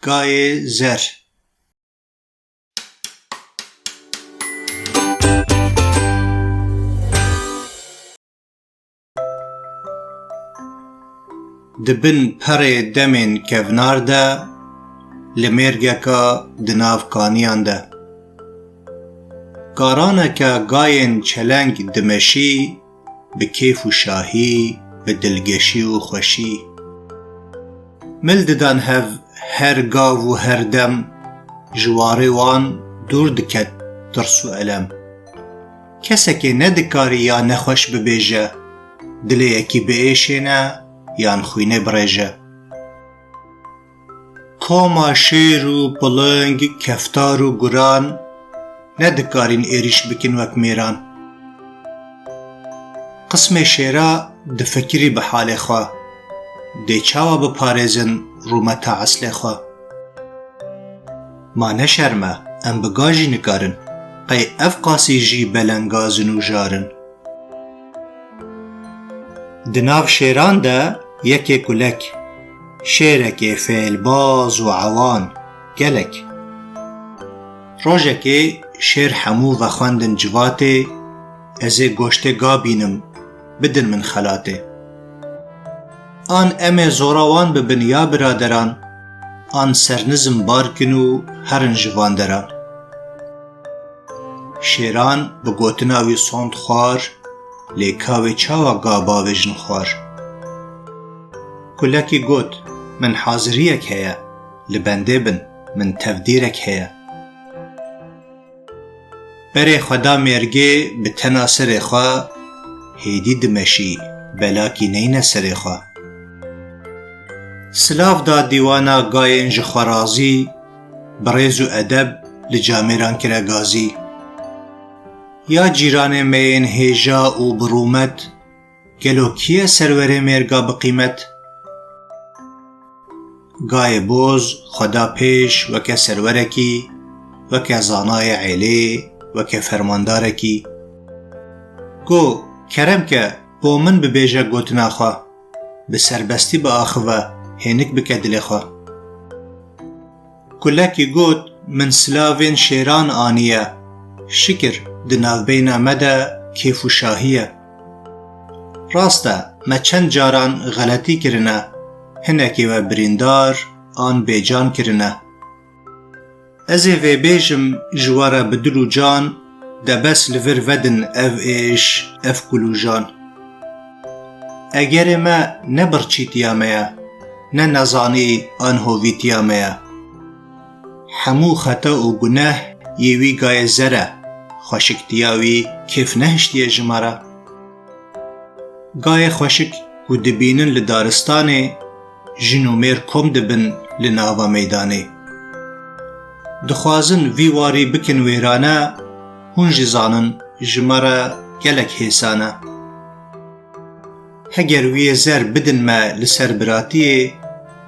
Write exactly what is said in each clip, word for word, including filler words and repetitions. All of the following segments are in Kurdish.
Gayê zer. Di bin perê demên kevnar de, li mêrgeka di nav kaniyan de. Karaneke gayên çeleng dimeşî, bi kêf û şahî, bi dilgeşî û xweşî. Mil didan hev her gav û her dem, ji warê wan dûr diket tirs û elem. Kesekê nedikarî ya nexweş bibêje, dilê yekî biêşêne yan xwînê birêje. Koma şêr û piling, keftar û guran nedikarîn êrîş bikin wek mêran. Qismê şêra difikirî bi halê xwe, dê çawa biparêzin rûmeta eslê xwe? Ma ne şerm e, em bi ga jî nikarin, qey ev qasî jî belengaz in û jar in. Di nav şêran de yekê kulek, şêrekê fêlbaz û ewan, gelek. Rojekê şêr hemû vexwendin civatê, ez ê goştê ga bînim, bidin min xelatê. An em ê zora wan bibin ya biraderan, an sernizim bar kin û herin ji van deran. Şêran bi gotina wî sond xwar, lê ka wê çawa ga bavêjin xwar? Kulekî got, min haziriyek heye, li bendê bin, min tevdîrek heye. Berê xwe da mêrgê bi tena serê xwe, hêdî dimeşî, belakî neyne serê xwe. Silav da dîwana gayên ji xwe razî, bi rêz û edeb li camêran kire gazî. Ya cîranê me yên hêja û bi rûmet, gelo kî ye serwerê mêrga bi qîmet? Gayê boz xwe da pêş weke serwerekî, weke zanayê êlê, weke fermandarekî. Go, kerem ke, bo min bibêje gotina xwe, bi serbestî biaxive, hênik bike dilê xwe. Kulekî got, min silavên şêran aniye, şikir di navbeyna me de kêf û şahî ye. Rast e, me çend caran xeletî kirine, hinekê we birîndar an bêcan kirine. Ez ê vê bêjim ji we re bi dil û can, de bes li vir vedin ev êş, ev kul û jan. Egerê me ne birçîtiya me ye, ne nezanî an hovîtiya me ye. Hemû xeta û guneh yê wî gayê zer e, xweşiktiya wî kêf nehiştiye ji me re. Gayê xweşik ku dibînin li daristanê, jin û mêr kom dibin li nava meydanê. Dixwazin vî warî bikin wêrane, hûn jî zanin ji me re gelek hêsan e. Heger wî yê zer bidin me li ser biratiyê,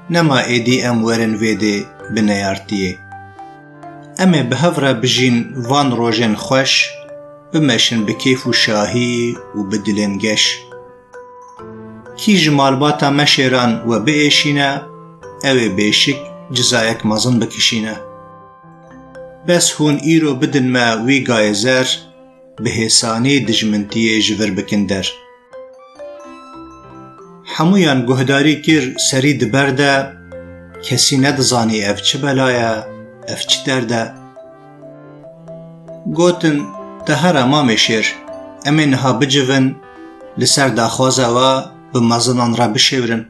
nema êdî em werin vê dê bi neyartiyê. Em ê bi hev re bijîn van rojên xweş, bimeşin bi kêf û şahî û bi dilên geş. Kî ji malbata me şêran we biêşîne, ew ê bêşik cizayek mezin bikişîne. Bes hûn îro bidin me wî gayê zer, bi hêsanî dijmintiyê ji vir bikin der. Hemûyan guhdarî kir serî di ber de, kesî nedizanî ev çi bela ye, ev çi derd e. Gotin, te here mamê şêr, em ê niha bicivin, li ser daxwaza we bi mezinan re bişêwrin.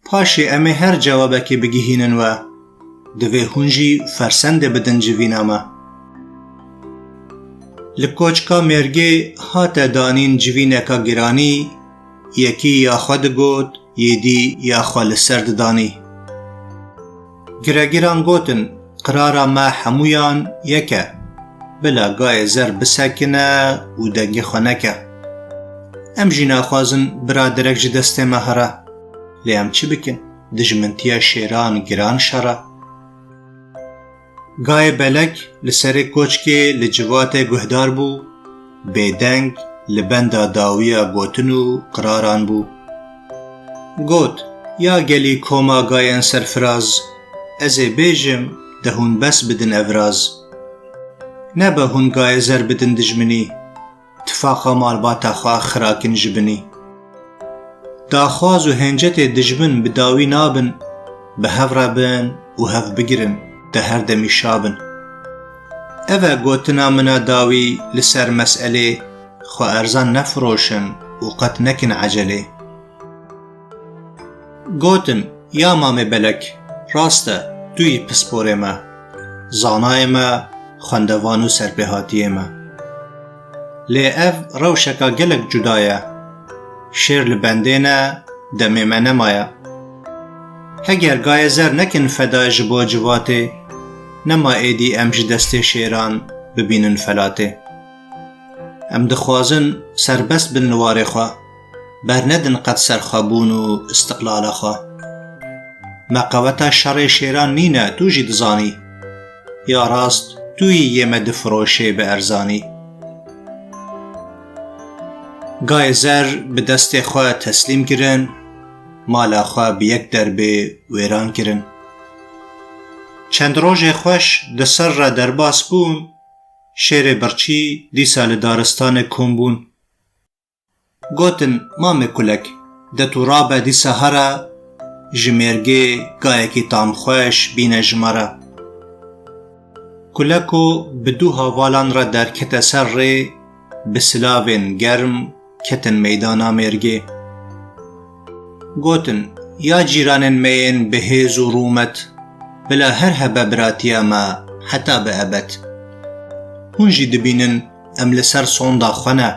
Paşê em ê her cewabekê bigihînin we. Divê hûn jî fersendê bidin civîna me. Li koçka mêrgê hate danîn civîneka giranî, yekî ya xwe digot, yê dî ya xwe li ser didanî. Giregiran gotin, qirara me hemûyan yek e. Bila gayê zer bisekine û dengê xwe neke. Em jî naxwazin biraderek ji destê me here. Lê em çi bikin? Dijmintiya şêran giran şer e. Gayê belek li serê koçkê li civatê guhdar bû, bêdeng li benda dawiya gotin û qiraran bû. Got, ya gelî koma gayên serfiraz, Ez ê bêjim, de hûn bes bidin ev raz. Nebe hûn gayê zer bidin dijminî, tifaqa malbata xwe xirakin ji binî. Daxwaz û hêncetê dijmin bi dawî nabin, bi hev re bin û hev bigirin, de her demî şa bin. Ev e gotina min a dawî li ser meselê, xwe erzan nefiroşin û qet nekin ecelê. Gotin, ya mamê belek, rast e, tu yî pisporê me, zanayê me, xwendevan û serpêhatiyê me. Lê ev rewşeka gelek cuda ye. Şêr li bendê ne, demê me nemaye. Heger gayê zer nekin feda ji bo civatê, nema êdî em ji destê şêran bibînin felatê. Em dixwazin serbest bin li warê xwe, bernedin qet serxwebûn û istiqlala xwe. Me qeweta şerê şêran nîne, tu jî dizanî. Ya rast, tu yî yê me difiroşê bi erzanî. Gayê zer bi destê xwe teslîm kirin, mala xwe bi yek derbê wêran kirin. Çend rojê xweş di ser re derbas bûn, şêrê birçî dîsa li daristanê kom bûn. Gotin, mamê kulek, de tu rabe dîsa here, ji mêrgê gayekî tamxweş bîne ji me re. Kuleko bi du havalan re derkete ser rê, bi silavên germ ketin meydana mêrgê. Gotin, ya cîranên me yên bi hêz û rûmet, bila her hebe biratiya me heta bi ebed. Hûn jî dibînin em li ser sonda xwe ne,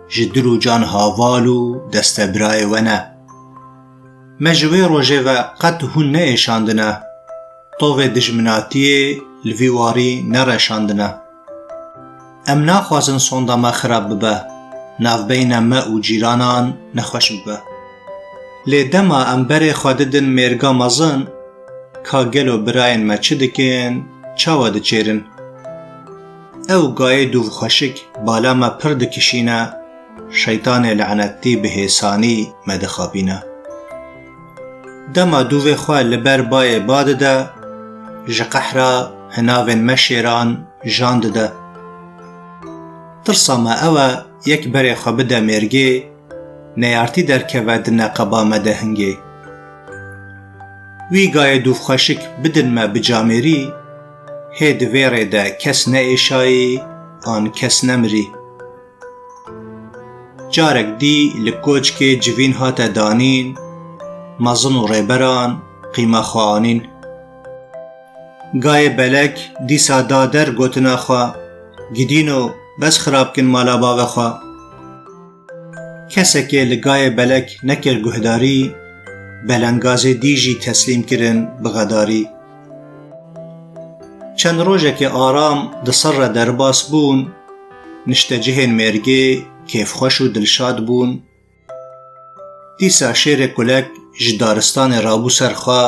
ji dil û can haval û destebirayê we ne. Me ji wê rojê ve qet hûn neêşandine, tovê dijminatiyê li vî warî nereşandine. Em naxwazin sonda me xirab bibe, navbeyna me û cîranan nexweş bibe. Lê dema em berê xwe didin mêrga mezin, ka gelo birayên me çi dikin, çawa diçêrin? Ew gayê dûv xweşik bala me pir dikişîne, şeytanê lanetî bi hêsanî me dixapîne. Dema dûvê xwe li ber bayê ba dide, ji qehra hinavên me şêran jan dide. Tirsa me ew e, yek berê xwe bide mêrgê, neyartî derkeve di neqeba me de hingê. Wî gayê dûvxweşik bidin me bi camêrî, hê di vê rê de kes neêşayî an kes nemirî. Carek dî li koçkê civîn hate danîn, mezin û rêberan qîma xwe anîn. Gayê belek dîsa da der gotina xwe, gidîno, bes xirab kin mala bavê xwe. Kesekê li gayê belek nekir guhdarî, belengazê dî jî teslîm kirin bi xedarî. Çend rojekê aram di ser re derbas bûn, niştecihên mêrgê kêfxweş û dilşad bûn. Dîsa şêrê kulek ji daristanê rabû ser xwe,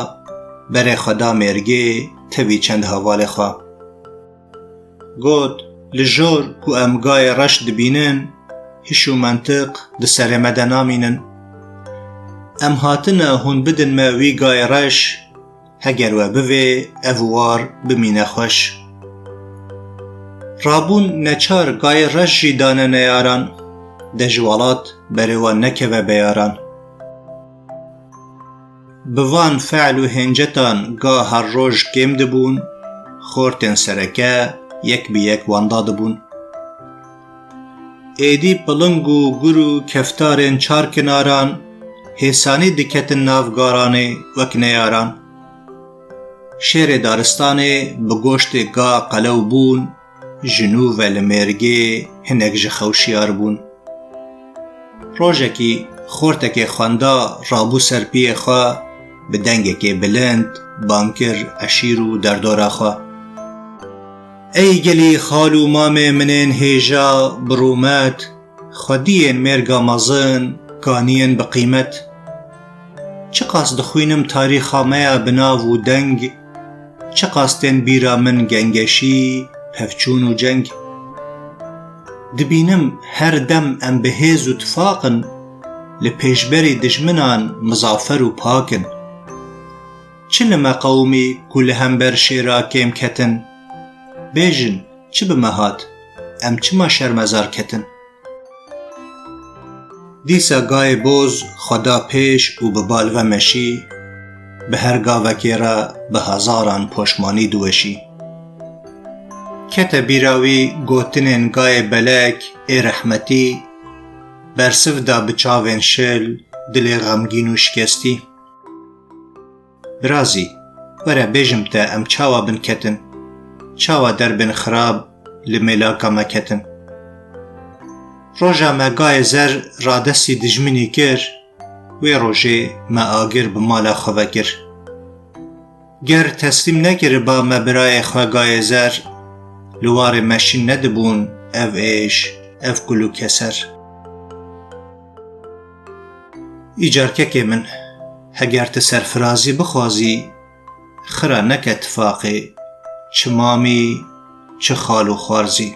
berê xwe da mêrgê, tevî çend hevalê xwe. Got, li jor ku em gayê reş dibînin, hiş û mentiq di serê me de namînin. Em hatine hûn bidin me wî gayê reş, heger we bivê, ev war bimîne xweş. Rabûn neçar gayê reş jî dane neyaran, de ji welat berê wan nekeve beyaran. Bi van fe'l û hêncetan ga her roj kêm dibûn, xortên sereke yek bi yek wenda dibûn. Êdî piling û gur û keftarên çar kinaran hêsanî diketin nav garanê wek neyaran. Şêrê daristanê bi goştê ga qelew bûn, ji nû ve li mêrgê hinek ji xew şiyar bûn. Rojekî xortekê xwenda rabû ser piyê xwe, bi dengekê bilind bang kir eşîr û derdora xwe. Ey gelî xal û mamê min ên hêja bi rûmet, xwediyên mêrga mezin kaniyên bi qîmet. Çiqas dixwînim tarîxa me ya bi nav û deng, çiqas tên bîra min gengeşî, pevçûn û ceng. Dibînim her dem em bi hêz û tifaq in, li pêşberî dijminan mizafer û pak in. Çi li me qewimî ku li hember şêra kêm ketin? Bêjin, çi bi me hat? Em çima şermezar ketin? Dîsa gayê boz xwe da pêş û bi bal ve meşî, bi her gavekê re bi hezaran poşmanî diweşî. Kete bîra wî gotinên gayê belek ê rehmetî, bersiv da bi çavên şil, dilê xemgîn û şikestî. Birazî, were bêjim te em çawa bin ketin, çawa derbên xirab li mêlaka me ketin. Roja me gayê zer radestî dijminî kir, wê rojê me agir bi mala xwe vekir. Ger teslîm nekiriba me birayê xwe gayê zer, li warê me şîn nedibûn ev êş, ev kul û keser. Îcar kekê min, heger tu serfirazî bixwazî, xira neke tifaqê, çi mamî, çi xal û xwarzî.